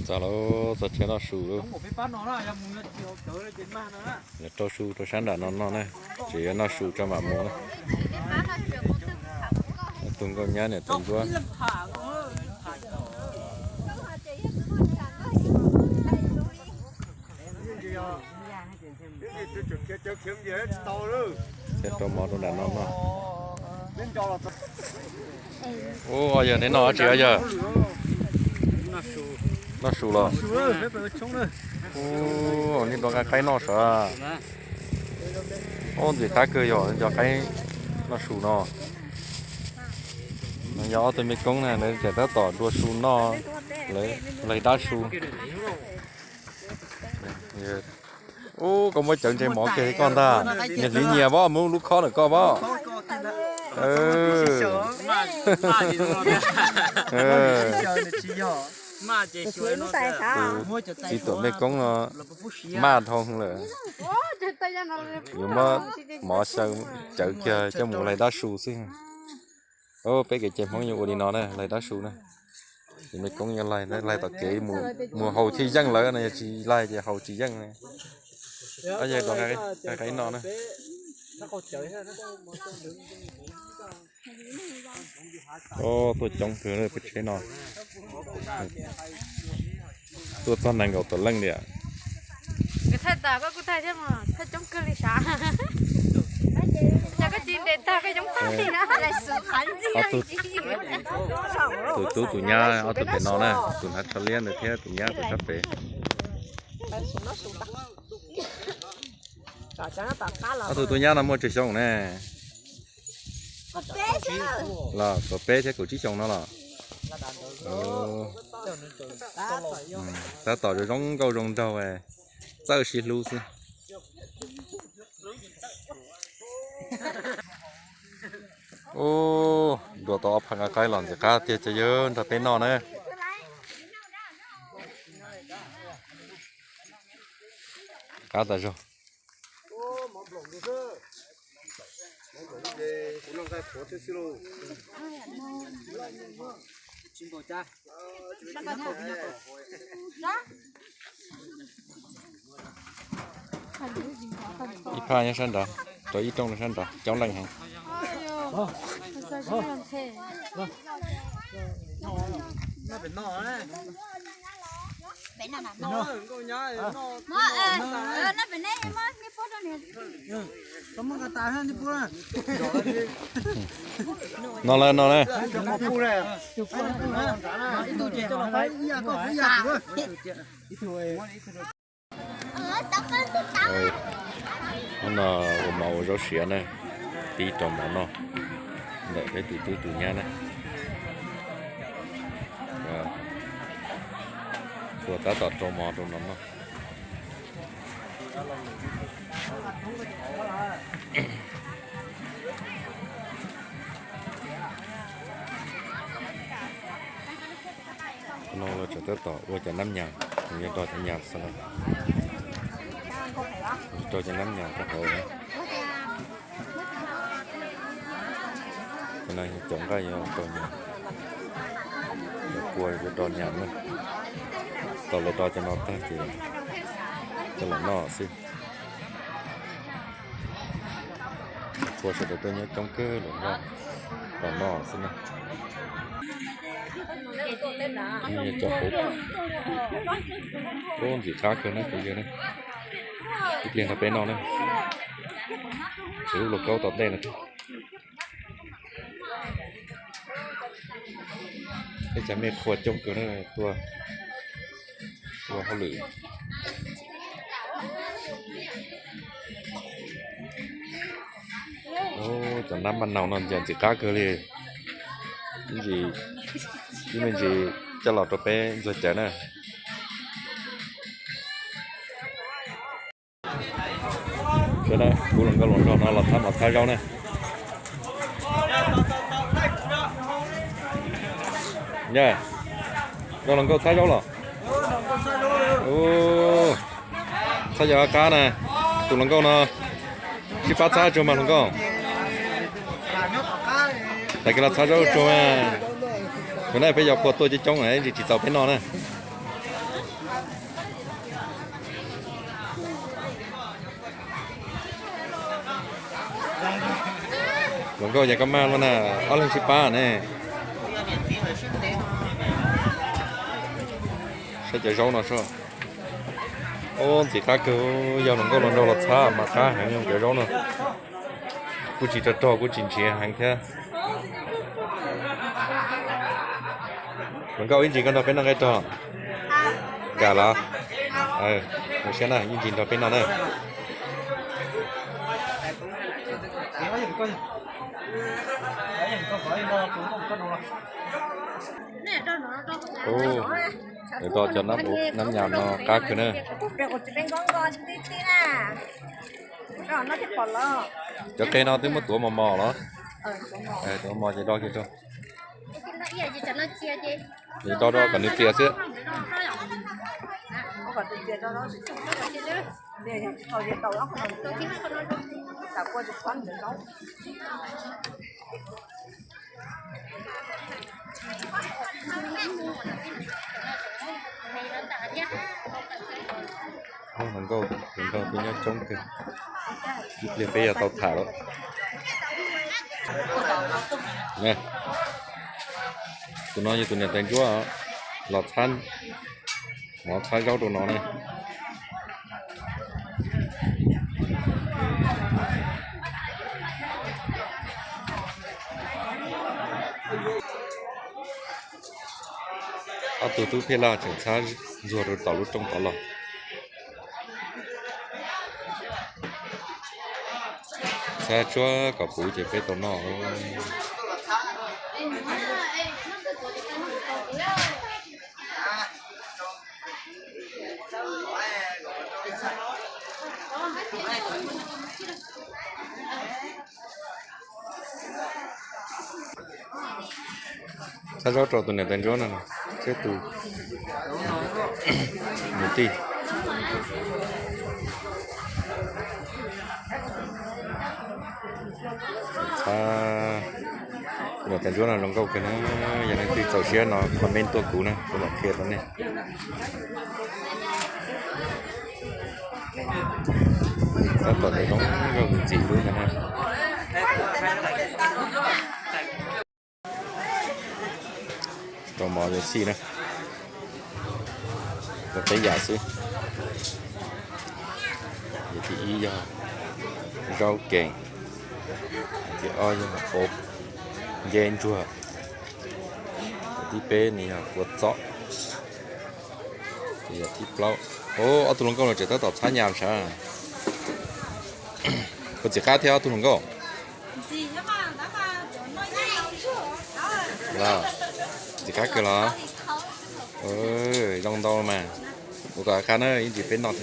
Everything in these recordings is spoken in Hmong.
Txog lawm, txog tsev noj su lawm. Rau su rau sab nram no noj na, tseem yuav noj su tso mam mus na. Tus nkauj nyab niam tais ntsuab. Thiab rau mov rau nram no noj. Ub, yog neb noj dab tsi os yawg? Noj su los? Ub, nej dua qaib qaib noj sav. Ub, ntxim qab kawg yog nco qaib noj su no. Yog ob tug me koob na, lawv tseem tab tom dua su noj, lawv laig dab su. Ub, koj muab cawv ntse mov kiag li koj ntag. Nyias hliv nyias pab, muab lub khob ntawm koj pab. Tus txiv tuam me koob no maj dhau lawm. Yuav muab mov xyaw cawv kiag coj mus laig dab su xwb. Peb kev cai Hmoob yuav ua li no na, laig dab su na. Tus me koob yuav laig, laig tom kev mus haus thiaj yeej lawm no, yog tsis laig ces haus tsis yeej. Yog qaib no na. Tuaj coob kawg peb tsheb no. Tuaj txog nees nkaum tawm leej tiam. Thaij tas koj kuj thaij thiab mas, thaij coob kawg li sav. Cas koj tsis ntes tag koj coob tag li na. Tus tub tus nyab ob tug pem no na, tus hnav tsho liab ntawd thiab tus nyab tus sab pem. Ob tug tub nyab no muaj tsawg xyoo ne? Los kaum peb thiab kaum tsib xyoo no los? Tab tom zoo zoo nkauj zoo nraug, txawj sib hlub xwb. Ub, dua tau ob phav nqaij qaib los ntxim qab tiag, cov yawg nrog peb noj na. Qab tas zog. Ib phaj nyob sab nrad, rau ib rooj sab nrad coob leej heev. No lawm, no lawm. Hnub no ua mov ua zaub siav na, tib rau mov noj ntawm peb tus tub tus nyab na. Tuaj tab tom rau mov rau no noj. No lawv tseem tab tom ua cov nab nyas, nws yog do cov nyas xwb na. Rau cov nab nyas rau hauv. Cov no yog cov nqaij yuav rau nyas, cov kua yuav do nyas na. Tau lawv do cov no tag ces coj los noj xwb. Cov kua sawv daws tuaj nyob coob kawg lawm, noj los noj xwb na. Cov hauv ub ntxim qab kawg na, kuv yawg na. Ib pliag nrog peb noj na. Tsev lub lauj kaub tom ntej no. Ib cov me qhua coob kawg na, tuaj ua hauj lwm. Cov nab maj naus no ntxim qab kawg li. Ib me ntsis coj los rau peb ntxuag cawv na. Kuv hluas nkauj hluas nraug no los txhab mov txhab zaub na. Nkauj hluas nkauj txhab zaub los? Txhab zaub qab na. Tus hluas nkauj no sib pab txhab tsuag mas hluas nkauj. Tag kis los txhab zaub tsuag mas. Tus na peb yog qhua tuaj coob coob ib ntsis tsis txaus peb noj na. Hluas nkauj yog koj maj luaj na, ob leeg sib pab ne. Saib cov zaub no sua. Ub, ntxim qab kawg, yog hluas nkauj los nrog los txhab mas qab heev cov zaub no. Kuj tsis rog rog kuj tsis ntsiav heev thiab. Hluas nkauj, ib ntsis koj nrog peb noj nqaij rog. Nkam los? Ua siab na, ib ntsis nrog peb noj na. Ub, yuav rau cov nab nyam no qab kawg na. Cov qe no twb muab tuav mos mos los? Tuav mos ces do kiag rau. Nws do rau kom nws txias xwb. Hluas nkauj, hluas nkauj peb nyob coob kawg, ib pliag peb yuav tau tham lawm. Tus no yog tus niam tais ntsuab los txhab mov txhab zaub rau no na. Ob tug tub Phij Laj tseem txhab ntxuag rau tom lub rooj tod los. Txhab tsuab kom puv ces peb tau noj. Txhab zaub rau tus niam tais ntsuab no thiab tus niam tij. Txhab, tus niam tais ntsuab no zoo nkauj kawg na, yog leej twg txaus siab no comment tuaj kuv na, kuv mam qhia rau nej. Tab tom zoo nkauj ntxim hlub ntag na. Rau mov yuav txhij na. Rau peb yam xwb. Yam thib ib yog zaub keem, yam thib ob yog nceb ntsuag, yam thib peb nws yog kua txob, ces yam thib plaub. Ub, ob tug hluas nkauj no tseem tab tom txhab nyam sav. Puas txim qab thiab ob tug hluas nkauj? Txim qab kawg los? Zoo ntau mas. Ua kom qab na, ib ntsis peb noj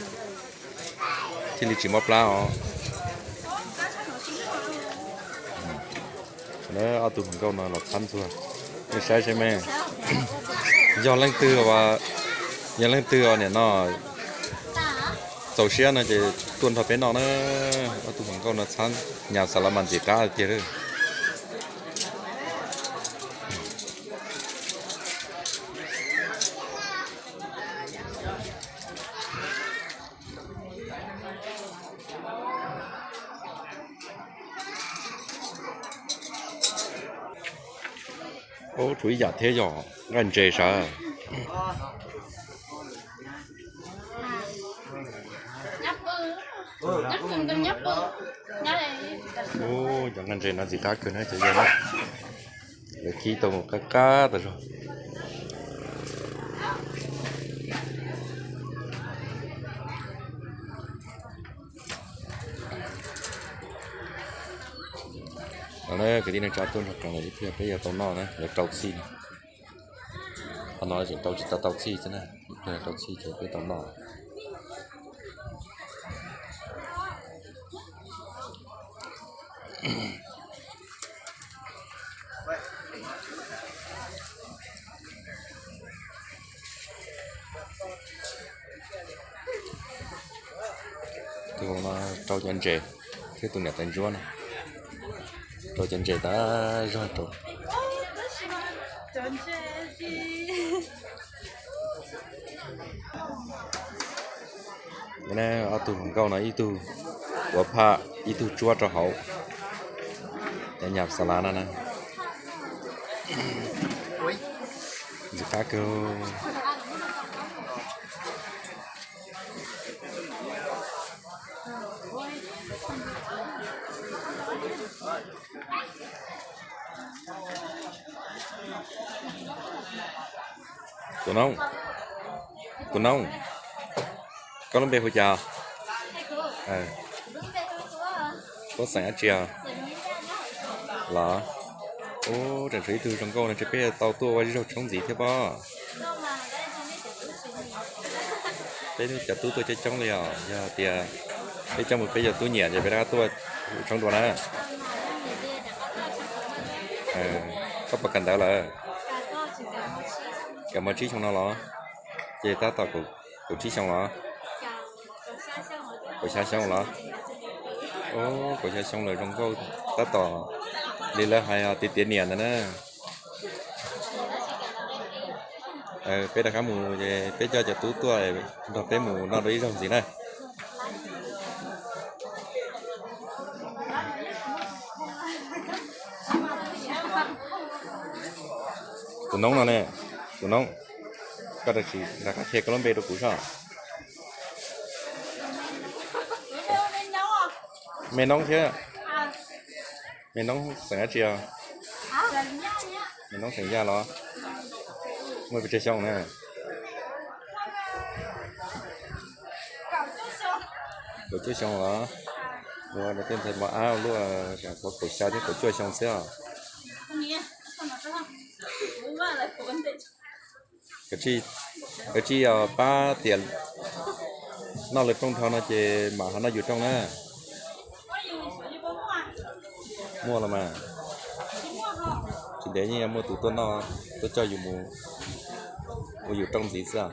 thiaj li tsis mob plab os. Ob tug hluas nkauj no los txhab ntxuag, nej saib saib me. Yog leej twg, yog leej twg nim no txaus siab no ces tuaj nrog peb noj na. Ob tug hluas nkauj no txhab nyam xav los mas ntxim qab tiag lawm. Ub, tshuav ib yam thiab yog nqaij ntses sav. Ub, cov nqaij ntses no ntxim qab kawg na cov yawg na. Lawv khib tau qab qab tas zog. Kwv tij neej tsa tuaj nrog koom lawm ib pliag peb yuav tau noj na, yuav rau txhij na. Qhov no tseem rau tsis tau tau txhij xwb na, ib pliag rau txhij ces peb tau noj. Tus no rau cov ntses thiab tus niam tais ntsuab no rau cov ntses tas zog rau. Ob tug hluas nkauj no ib tug tuav phaj ib tug tsuab rau hauv. Nyam xas las no na. Ntxim qab kawg. Tus noob, tus noob, koj lub npe hu cas? Koj xeem dab tsi os? Los, ub, tseem tshuav ib tug zoo nkauj no, ntshe peb tau tuaj ua zej zog tshoob ntxiv thiab pob. Peb cov tub tuaj coob coob li os, yog tias peb coj mus peb cov tub nyiam ces peb rov qab tuaj tshoob dua na. Koj puas kawm ntawv lawm? Kawm mos tsib xyoo no los? Ces tab tom kaum tsib xyoo los? Kaum xya xyoo los? Ub, kaum xya xyoo lawm zoo nkauj tab tom li lawv hais tias tiav niam ntawd na. Peb rov qab mus ces peb coj cov tub tuaj nrog peb mus noj dua ib zaug ntxiv na. Tus noob no ne, tus noob, koj rov qab qhia koj lub npe rau kuv soj. Me noob thiab. Me noob xeem dab tsi os? Me noob xeem Yaj los? Muaj pes tsawg xyoo na? Kaum cuaj xyoo los? Ua tej ntxhais mos ab luaj, kaum xya thiab kaum cuaj xyoo xwb os. Koj tsis pab tias noj lawv rooj dhau no ces mam ho noj yus rooj na. Muaj los mas. Tsis ntev yeej yuav muaj tus tuaj noj, tuaj coj yus mus ua yus rooj ntxiv xwb.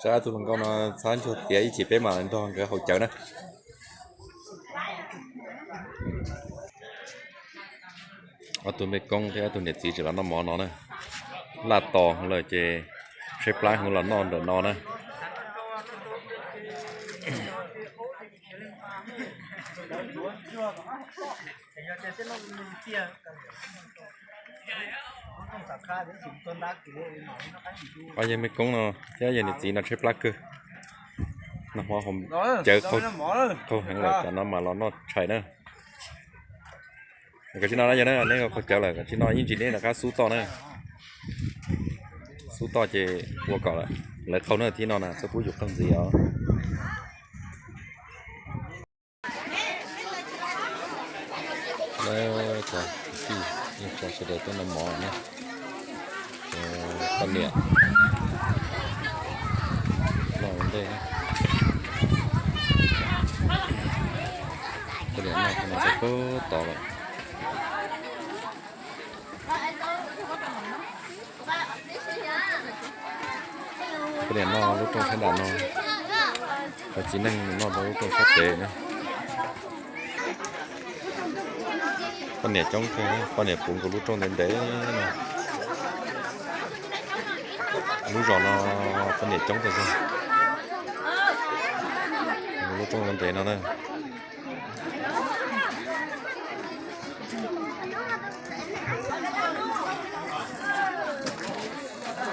Saib ob tug hluas nkauj no txhob ntsuag tiav ib chim peb mam nrog nkawd haus cawv na. Ob tug me koob thiab ob tug niam txiv tseem los noj mov no na. Laj tos heev lawm ces tshaib plab heev los noj ntawm no na. Ob yawg me koob no thiab yawg niam txiv no tshaib plab kawg. Noj hmo cawv qaug heev lawm, cov no mas los noj tshais na. Koj tsis noj na, yog neb qaug cawv lawm koj tsis noj, ib ntsis neb rov qab xub toj na. Xub toj ces ua kom lawv qaug na, thib no na txhob pub yus qaug ntxiv os. Cov kwv tij, sawv daws tuaj noj mov na. Poj niam noj ua ntej na. Poj niam noj no txog puag tod lawm. Poj niam noj lub rooj sab nram no, ho txiv neej noj lub rooj sab pem na. Poj niam coob kawg, poj niam puv nkaus lub rooj ntev ntev no. Lub zos no poj niam coob tag zog. Lub rooj ntev no na.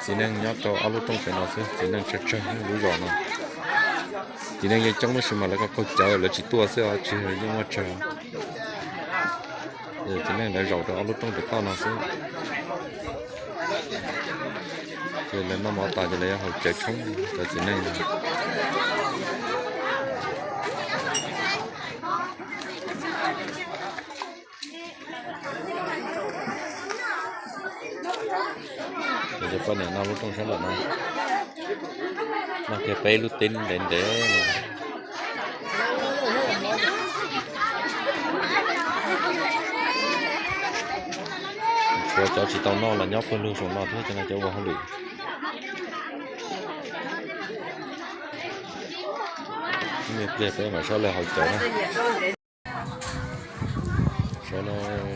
Txiv neej nyob rau ob lub rooj pem no xwb, txiv neej tsawg tsawg lub zos no. Txiv neej yeej coob tab sis mas lawv qaug cawv lawv tsis tuaj xwb, tsis yeej muaj tsawg. Txiv neej lawv zaum rau ob lub rooj pem toj no xwb. Ces lawv noj mov tas ces lawv yuav haus cawv tshoob cov txiv neej no. Ces cov poj niam noj lub rooj sab nraum no, noj kiag peb lub teb ntev ntev. Tshuav cov tsis tau noj los nyob pawg lug saum no thiab, cov no cov ua hauj lwm. Ib me pliag peb mam saib lawv haus cawv na. Saib na,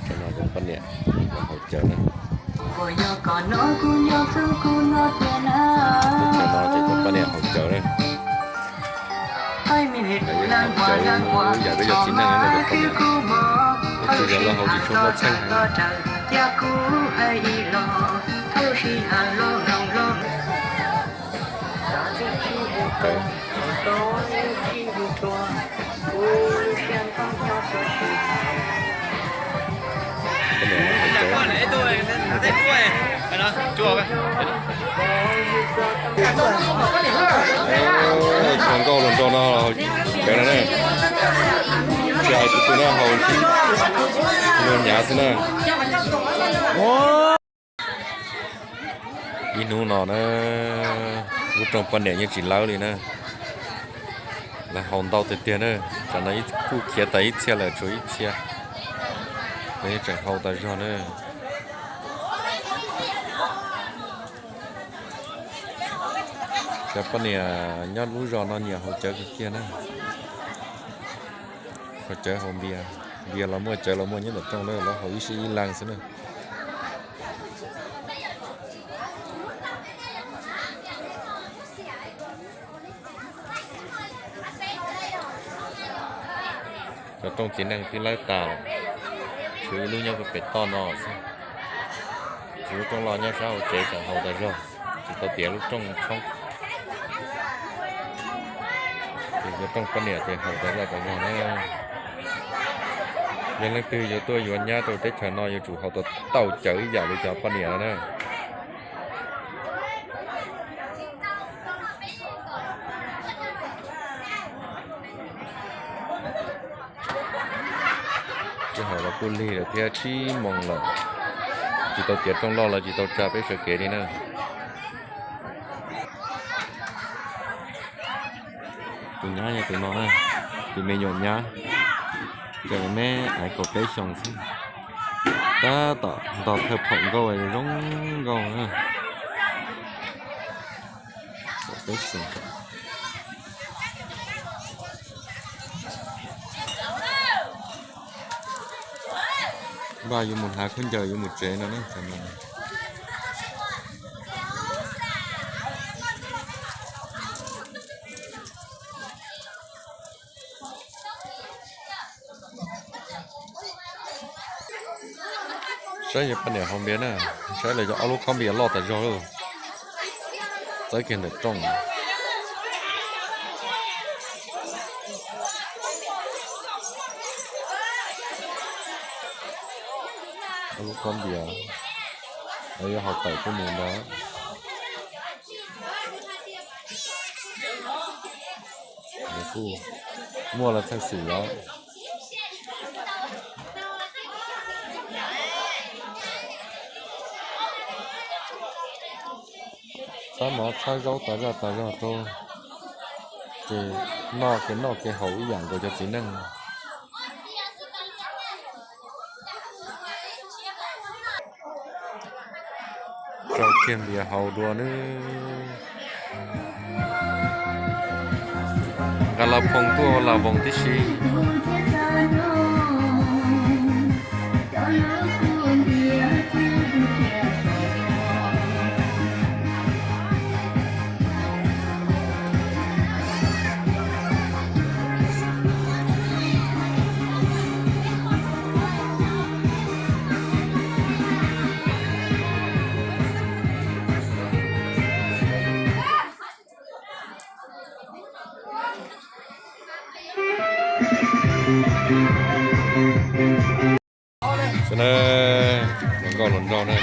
tam no cov poj niam haus cawv na. Tam no ces cov poj niam haus cawv na. Lawv yeej haus cawv ib yam peb cov txiv neej no, cov poj niam. Tab sis lawv haus tsis tshua muaj txheej heev. Cov nkauj hluas nraug no cawv no na, tsis hais tus twg na, haus luag nyav xwb na. Ib hnub no na, lub rooj poj niam yeej tsis lawb li na. Lawv haus ntau tiag tiag na, tsam no kuj khiav tas ib txhia lawm, tshuav ib txhia. Lawv yeej tseem haus tas zog na. Cov poj niam nyob lub zos no nyiam haus cawv kawg kiag na. Haus cawv haus npias, npias los muaj cawv los muaj nyob ntawm rooj na, lawv haus ib sij ib leeg xwb na. Cov rooj txiv neej twb lawb tas, tshuav ib lub nyob pem toj no xwb. Tshuav lub rooj loj nyob sab hauv tsev tseem haus tas zog, tsis tau tiav lub rooj tshoob. Ces cov rooj poj niam ces haus tas zog tas zog na. Yog leej twg yuav tuaj yuav nyab rau teb chaws no yuav tsum haus tau tau cawv ib yam li cov poj niam no na. Sij hawm los kuj lig lawm thiab, tsib moos lawm, tsis tau tiav rooj loj los tsis tau tsa peb sawv kev li na. Tus nyab yog tus no na, tus me nyuam nyab, tseem me me, kaum peb xyoos xwb, tab tom ntog thawj phaum nkauj zoo nkauj na. Kaum peb xyoos. Npaj yuav mus hnav khaub ncaws yuav mus tsev no na. Saib yog poj niam haus npias na, saib lawv cov ob lub khob npias loj tas zog lawm, txawb kiag ntawm rooj. Ob lub khob npias, lawv yuav haus tawm tuaj mus ntag. Kuj muaj lawv txheej xwm los. Txhab mov txhab zaub tas zog tas zog rau, ces noj kev noj kev haus ib yam nkaus cov txiv neej. Rau kiag npias haus dua nawb. Nqa la phoo tuaj la voos tib si. Hluas nkauj hluas nraug na,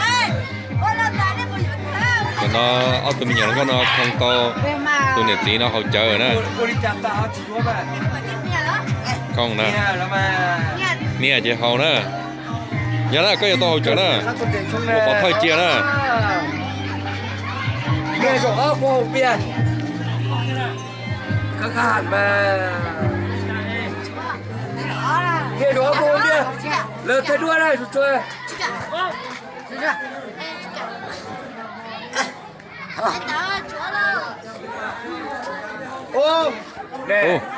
nim no ob tug me nyuam hluas nkauj no khoo tau tus niam txiv no haus cawv na. Khoo na, niaj ces haus na. Yog na, koj yuav tau haus cawv na, ua pov thawj cia na.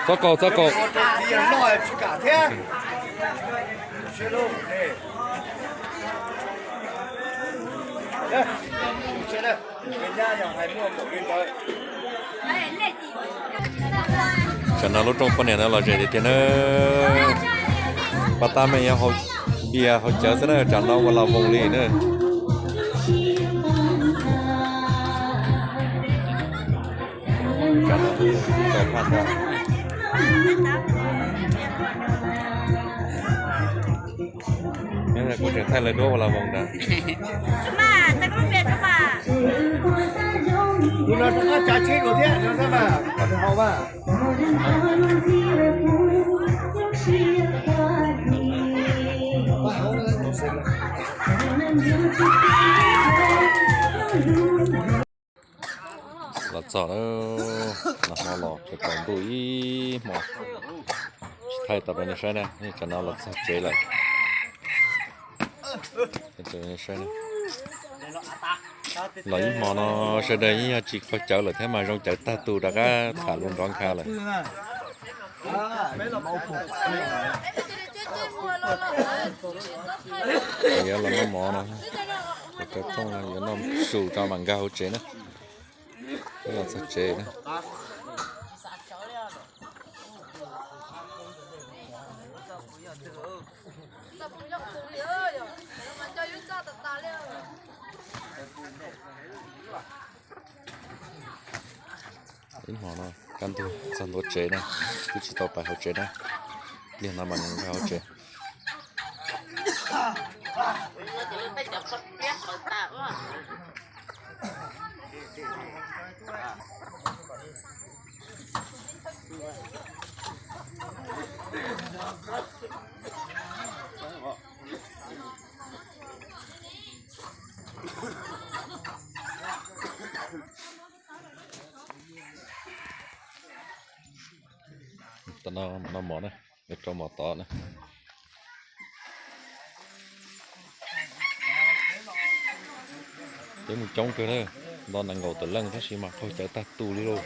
Txhob qaug, txhob qaug. Tsam no lub rooj poj niam no los ze tiag tiag na. Pas tas mas yog haus npias haus cawv xwb na, tsam no ua las voos li na. Kuv tseem thaij lawv duab ua las voos ntag. Los txog, nag hmo los tsaus ntuj ib hmo, tsis thaij tau rau nej saib na, tsam no los txog tsev lawm. Los ib hmo no sawv daws yeej yog tsis qaug cawv lawm thiab mas zoo cawv tag tus rov qab tham lus nrov nkhav lawm. Yuav los noj mov no, rau rooj yuav noj su tso mam nkag hauv tsev na. Los txog tsev na. Ib hmo no kaj ntug txog ntua tsev na, twb tsis tau pais hauv tsev na, pliag no mas nkag hauv tsev. Tam no noj mov na, yuav rau mov tod na. Peb mus coob kawg na, nto nees nkaum tawm leej tab sis mas qaug cawv tag tus li lauj.